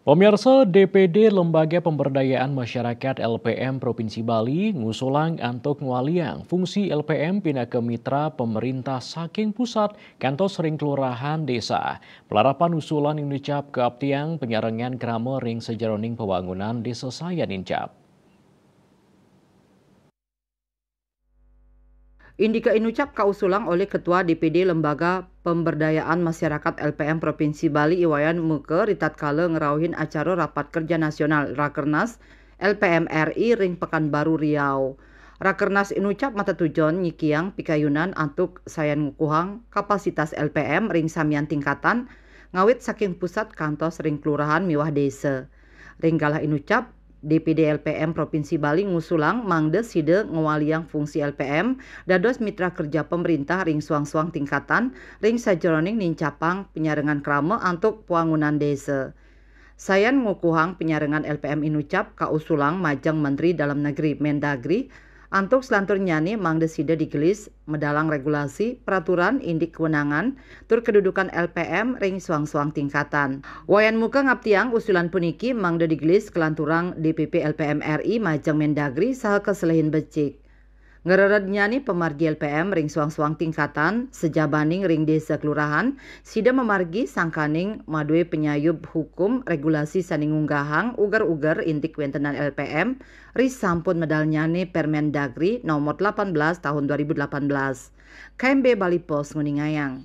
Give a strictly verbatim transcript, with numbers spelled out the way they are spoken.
Pemirsa, D P D Lembaga Pemberdayaan Masyarakat L P M Provinsi Bali ngusulang antuk ngwaliang fungsi L P M pinaka mitra pemerintah saking pusat kantos ring kelurahan desa. Pelarapan usulan inucap kaaptiang penyarengan krama ring sajeroning pawangunan desa sayan incap. Indika inucap kausulang oleh Ketua D P D Lembaga Pemberdayaan Masyarakat L P M Provinsi Bali I Wayan Muka ritatkala ngrauhin acara Rapat Kerja Nasional Rakernas L P M R I ring Pekanbaru, Riau. Rakernas inucap matetujon nyikiang pikayunan antuk sayan ngukuhang kapasitas L P M ring samian tingkatan, ngawit saking pusat kantos ring kelurahan miwah desa. Ring galah inucap, D P D L P M Provinsi Bali ngusulang mangda sida ngwaliang fungsi L P M dados mitra kerja pemerintah ring suang-suang tingkatan ring sajeroning nincapang penyarengan krama antuk pawangunan desa. Sayan ngukuhang penyarengan L P M inucap kausulang majeng Menteri Dalam Negeri, Mendagri, antuk selanturnyané mangda sida digelis medalang regulasi, peraturan, indik kewenangan, tur kedudukan L P M ring suang-suang tingkatan. Wayan Muka ngaptiang usulan puniki mangda digelis kalanturang D P P L P M R I majeng Mendagri saha kaselehin becik. Ngrerednyané pamargi L P M ring suang-suang tingkatan, sajabaning ring desa kelurahan, sida mamargi sangkaning madué panyayub hukum regulasi sané ngunggahang uger-uger indik kawéntenan L P M, risampun medalnyané Permendagri nomor delapan belas tahun dua ribu delapan belas. K M B Bali Post nguningayang.